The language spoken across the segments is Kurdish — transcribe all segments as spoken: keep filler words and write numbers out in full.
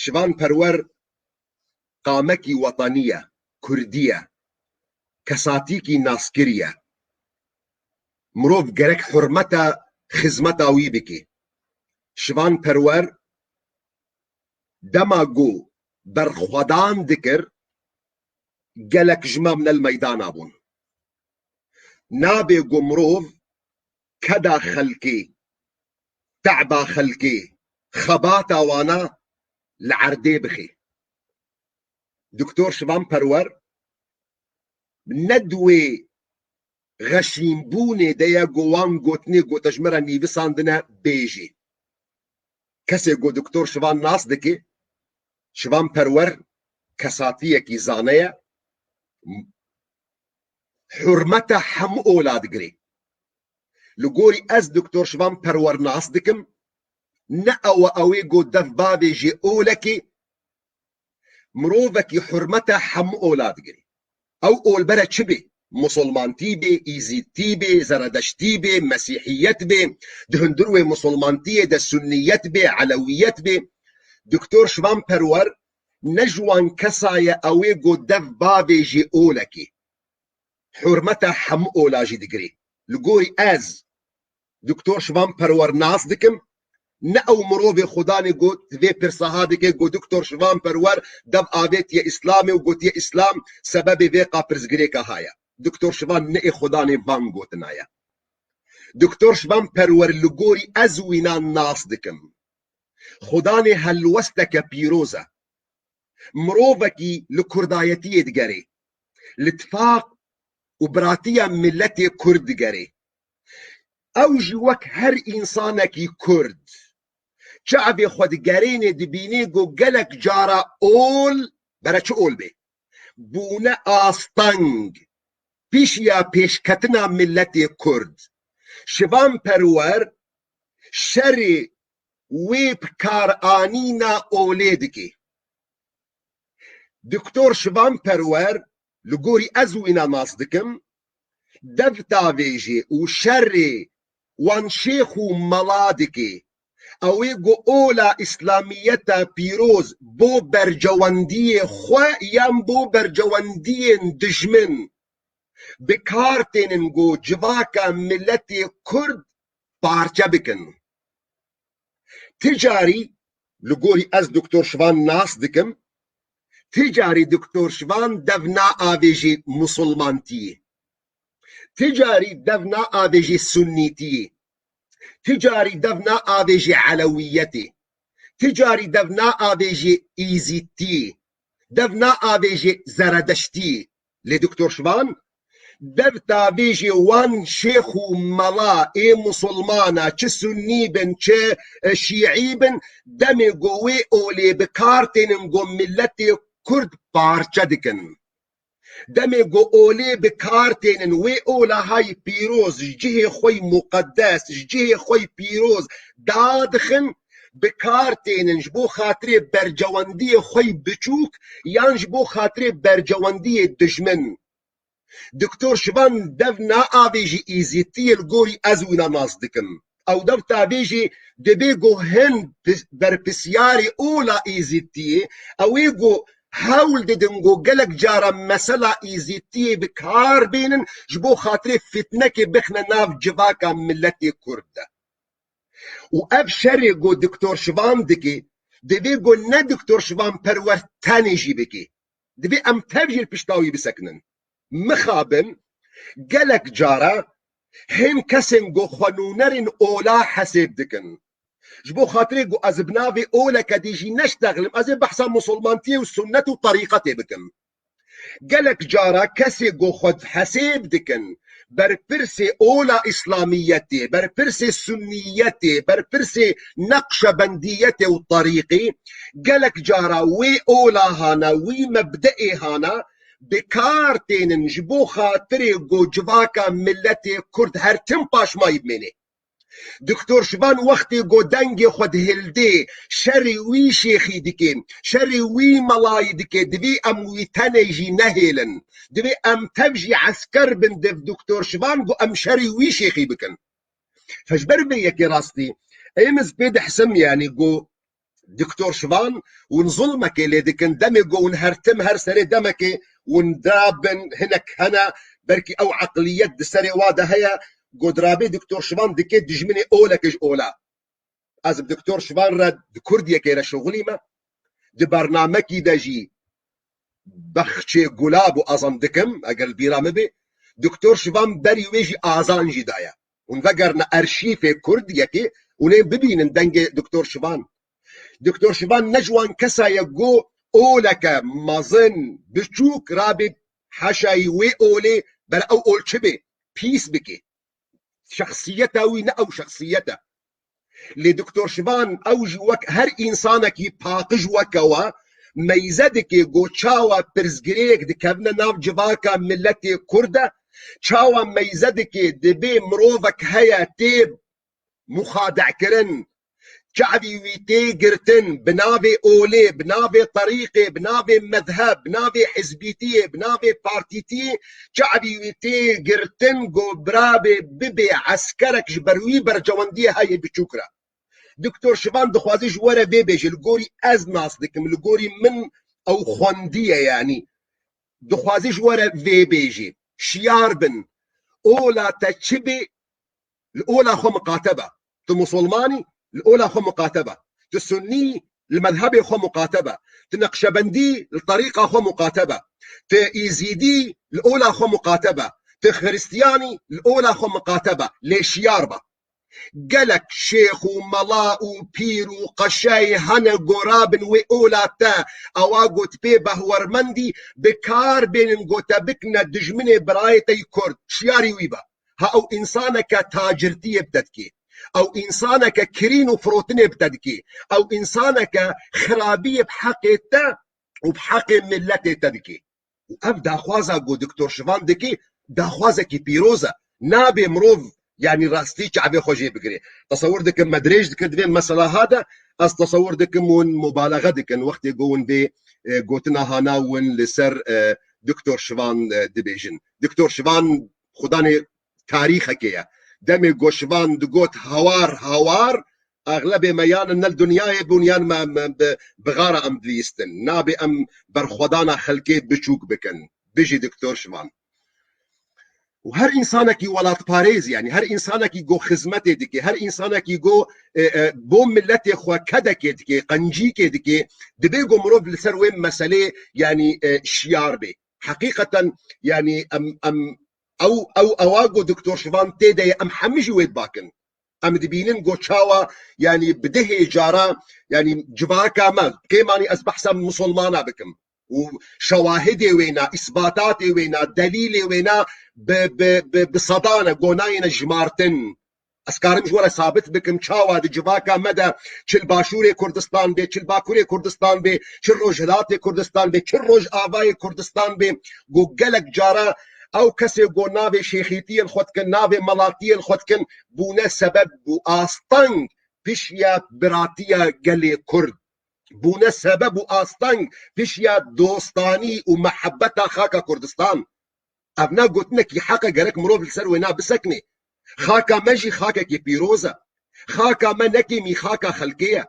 Şivan Perwer qamekî wetanî ye, kurdî ye, kesatîkî naskirî ye. Mirov gerek hurmeta xizmeta wî bike. Şivan Perwer dema ku berxwedan dikir, gelek ji me ne li meydana bûn. Nabe ku mirov keda xelkê, teba xelkê, xebata wana li erdê bixê. Doktor Şivan Perwer ne di wê xeşînbûnê de ye ku wan gotinê ku te ji min re nivîsandine bêjê. Kesê ku Doktor Şivan nas dike, Şivan Perwer kesatiyekî zane ye, hurmeta hemû ola digire. Li gorî ez Doktor Şivan Perwer nas dikim, ne ew e ew ê ku dev bavêjê olekê, mirovekî hurmeta hemû ola digire. Ew olbere çi bê? Musulmantî bê, îzîdtî bê, zeredeştî bê, mesîhiyet bê, di hundir wê musulmantiyê de sunniyet bê, elewiyet bê. Doktor Şivan Perwer ne ji wan kesa ye ew ê ku dev bavêjê olekê. Hurmeta hemû ola jî digirê. Li gorî ez Doktor Şivan Perwer nas dikim, ne ew mirovê Xudanê ku di vê pirsa ha dike ku Doktor Şivan Perwer dev avêtiye Îslamê û gotiye Îslam sebebê vê qapirsgirêka ha ye. Doktor Şivan ne ê Xudanê van gotina ye. Doktor Şivan Perwer li gorî ez wîna nas dikim. Xudanê helwesteke pîroz e. Mirovekî li kurdayetiyê digerê. Li tifaq û biratiya miletê kurd digerê. Ew jî wek her însanekî kurd, çavê xwe digerênê dibînê ku gelek cara ol, bere çi ol bê, bûne asteng pişiya pêşketina miletê kurd. Şivan Perwer şerê wê bi kar anîna olê dike. Doktor Şivan Perwer, li gorî ez wîna nas dikim, dev tavêjê û şerê wan şêx û mela dike. Ew ê ku ola îslamiyeta pîroz bo bercewendiyê xwe yan bo bercewendiyên dijmin bi kar tênin ku civaka miletê kurd parçe bikin. Ti carî, li gorî ez Doktor Şivan nas dikim, ti carî Doktor Şivan dev naavêjê musulmantiyê. Ti carî dev naavêjê sunnîtiyê. Ti carî dev naavêjê elewiyetê. Ti carî dev naavêjê îzîdtiyê. Dev naavêjê zeredeştiyê. Lê Doktor Şivan dev tavêjê wan şêx û mela ê musulmana, çi sunnî bin, çi, e, şîî bin, demê ku wê olê bi kar tênin ku miletê kurd parçe dikin. Demê ku olê bi kar tênin, wê ola hay pîroz, ji cihê xwe yî muqedes, ji cihê xwe yî pîroz dadixin, bi kar tênin ji bo xatirê bercewendiyê xwe yî biçûk yan ji bo xatirê bercewendiyê dijmin. Doktor Şivan dev naavêjî îzîtiyê li gorî ez wîna nas dikim. Ew dev tavêjî dibê ku hin pis-, berpisyarê ola îzîtiyê, ew ê ku hewl didin ku gelek cara mesela îzîtiyê bi kar bênin, ji bo xatirê fitnekê bixine nav civaka miletê Kurd de. Û ev şerê ku Doktor Şivan dike, divê ku ne Doktor Şivan Perwer tenê jî bike. Divê em tev jî li pişta wî bisekinin. Mixabin, gelek cara hin kesên ku xwe nûnerên ola hesêb dikin. Ji bo xatirê ku ez bi navê oleke dî jî neştexlim, ez ê behsa musulmantiyê û sunnet û terîqetê bikim. Gelek cara kesê ku xwe hesêb dikin, berpirsê ola îslamiyetê, berpirsê sunniyetê, berpirsê neqşebendiyetê û terîqî, gelek cara wê ola hana, wî mebdeê hana, bi kar tênin ji bo xatirê ku civaka miletê Kurd her tim paşmayî bimênê. Doktor Şivan wextê ku dengê xwe dihildê, şerê wî şêxî dike, şerê wî melayî dike, divê em wî tenê jî nehêlin. Divê em tev jî esker bin dev Doktor Şivan ku em şerê wî şêxî bikin. Ji ber vê yekê rastî, êm ez pê dihsim, yanî ku Doktor Şivan, hûn zulmekê lê dikin, demê ku hûn her tim, her serê demekê hûn dirabin, hinek hene, belkî ew eqliyet di serê wa de heye, ku dirabê Doktor Şivan dike dijminê oleke ji ola. Ez bi Doktor Şivan re di Kurdiyekê re şixulî me. Di bernamekî de jî bexçê gulab û azan dikim, eger li bîra min bê. Doktor Şivan berî wê jî azan jî daye. Hûn vegerine erşîfê Kurdiyekê, hûn ê bibînin dengê Doktor Şivan. Doktor Şivan ne ji wan kesa ye ku oleke mezin, biçûk, rabê heşayî wê olê, ber ew ol çi bê? Pîs bike. Şexsiyeta wî ne ew şexsiyet e. Lê Doktor Şivan ew jî wek her însanekî paqij weke we meyze dike ku çawa pirsgirêk dikevine nav civaka miletê Kurd de, çawa meyze dike dibê mirovek heye tê muxade'kirin, çavî wî tê girtin, bi navê olê, bi navê terîqê, bi navê mezheb, bi navê hizbîtiyê, bi navê partîtiyê, çavî wî tê girtin, ku birabê bibê eskerek ji ber wî bercewendiyê heye biçûk re. Doktor Şivan dixwaze ji we re vê bêje, li gorî ez nas dikim, li gorî min ew xwendiye, yanî dixwaze ji we re vê bêje. Şiyar bin, ola te çi bê, li ola xwe miqate be. Tu musulmanî, li ola xwe miqate be. Tu sunnî, li mezhebê xwe miqate be. Tu neqşebendî, li terîqa xwe miqate be. Tu îzîdî, li ola xwe miqate be. Tu xiristiyanî, li ola xwe miqate be. Lê şiyar be. Gelek şêx û mela û pîr û qeşeyê hene gorabin wê ola te, ewa got pê behwermendî, bi kar bênin gote bikine dijminê birayê te yî Kurd. Şiyarî wî be. Ha ew însaneke tacirtiyê bi te dikê. Ew însaneke kirîn û firotinê bi te dikê. Ew însaneke xirabiyê bi heqê te û bi heqê miletê te dikê. Û ev daxwaza ku Doktor Şivan dikê, daxwazekî pîroz e. Nabê mirov, yanî rastî çavê xwe jê bigirê. Tesewir dikim me dirêj dikir di vê mesela ha de, ez tesewir dikim hûn mubalaxe dikin wextê ku hûn vê, e, gotina hana win li ser, e, Doktor Şivan, e, dibêjin. Doktor Şivan xudanê tarîxekê ye. Demê ku Şivan digot hawar, hawar, exlebê me yan ne li dinyayê bûn yan me, me bi, bi xara em dilîstin. Nabê em berxwedana xelkê biçûk bikin. Bijî Doktor Şivan. Û her însanekî welatparêz, yanî her însanekî ku xizmetê dike, her însanekî ku, e, e, bo miletê xwe kedekê dike, qencîkê dike, dibê ku mirov li ser wê meselê, yanî, e, şiyar bê. Heqîqeten, yanî em, em, ew, ew, ewa ku Doktor Şivan tê de ye, em hemî jî wê dibakin. Em dibînin ku çawa, yanî bi dehê cara, yanî civaka me, kêmanî ez behsa misilmana bikim. Û şewahidê wêna, îsbatatê wêna, delîlê wêna bi, bi, bi, bi sedan e, ku nayêne jimartin. Ez karim ji we re sabit bikim, çawa di civaka me de çi li Başûrê Kurdistan bê, çi li Bakurê Kurdistan bê, çi li Rojhilatê Kurdistan bê, çi li Rojavayê Kurdistan bê, ku gelek cara ew kesê ku navê şêxîtiyên xwe dikin, navê melatiyên xwe dikin, bûne sebeb û asteng pişiya biratiya gelê Kurd. Bûne sebeb û asteng pişiya dostanî û mehebeta xaka Kurdistan. Ev ne gotinekî heq e, gerek mirov li ser wêna bisekine. Xaka me jî xakekî pîroz e. Xaka me ne kêmî xaka xelkê ye.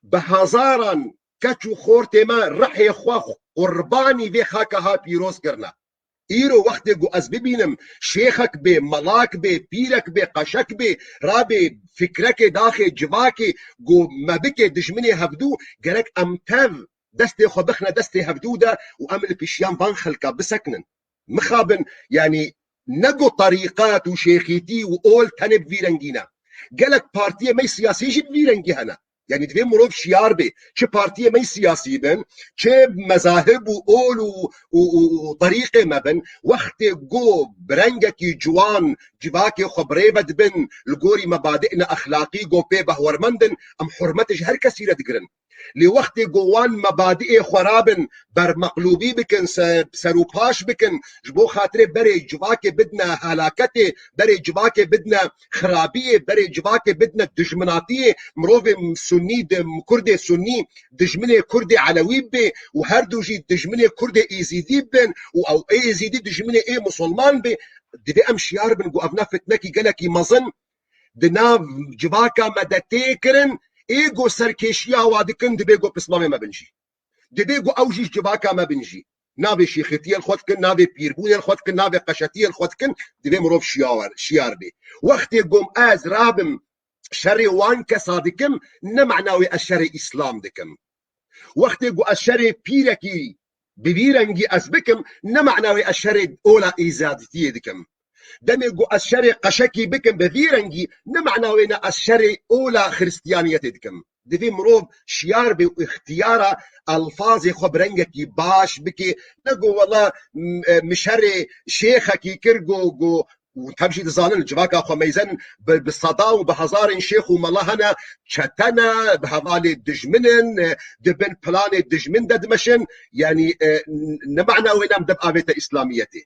Bi hezaran keç û xortê me rihê xwe qurbanî vê xaka ha pîroz kirine. Îro wextê ku ez bibînim şêxek bê, melak bê, pîrek bê, qeşek bê, rabê fikrekê daxê civakê ku me bike dijminê hevdû, gerek em tev destê xwe bixine destê hevdû de û em li pişiyan van xelka bisekinin. Mixabin, yanî ne ku terîqet û şêxîtî û ol tenê bi vî rengî ne. Gelek partiyê me siyasî jî bi vî rengî hene. Yanî divê mirov şiyar bê. Çi partiyê me siyasî bin, çi mezahib û ol û, û, û, û terîqê me bin, wextê ku bi rengekî ciwan civakê xwe bi rê ve dibin, li gorî mebadî'na exlaqî ku pê behwermend in, em hurmetê ji her kesî re digirin. Lê wextê ku wan mebadî'ê xwe rabin, bermeqlûbî bikin, se-, serûpaş bikin, ji bo xatirê berê civakê bidine helaketê, berê civakê bidine xirabiyê, berê civakê bidine dijminatiyê, mirovê sunnî di, kurdê sunnî dijminê kurdê elewî bibê û her du jî dijminê kurdê êzîdî bibin û ew ê êzîdî dijminê ê musulman bê, divê em şiyar bin ku ev ne fitnekî gelekî mezin di nav civaka me de tê kirin, Ê ku serkêşiya wa dikin, dibê ku pismamê me bin jî. Dibê ku ew jî ji civaka me bin jî. Navê şêxetiyê li xwe dikin, navê pîrbûnê li xwe dikin, navê qeşetiyê li xwe dikin, divê mirov şiyar, şiyar bê. Wextê ku ez rabim şerê wan kesa dikim, ne mana wê ez şerê Îslam dikim. Wextê ku ez şerê pîrekî bi vî rengî ez bikim, ne mana wê ez şerê ola êzadîtiyê dikim. Demê ku ez şerê qeşekî bikim bi vî rengî, ne mana wê ne ez şerê ola xiristiyaniyetê dikim. Divê mirov şiyar bê û îxtiyara elfazê xwe bi rengekî baş bike. Ne ku wela, m-, e, min şerê şêxekî kir ku, ku û tev jî dizanin civaka xwe meyzen bi, bi seda û bi hezarên şêx û mela hene, çete ne, bi hevalê dijmin in, e, di bin planê dijmin de dimeşin. Yanî, e, n-, ne mana wê ne em dev avête îslamiyetê.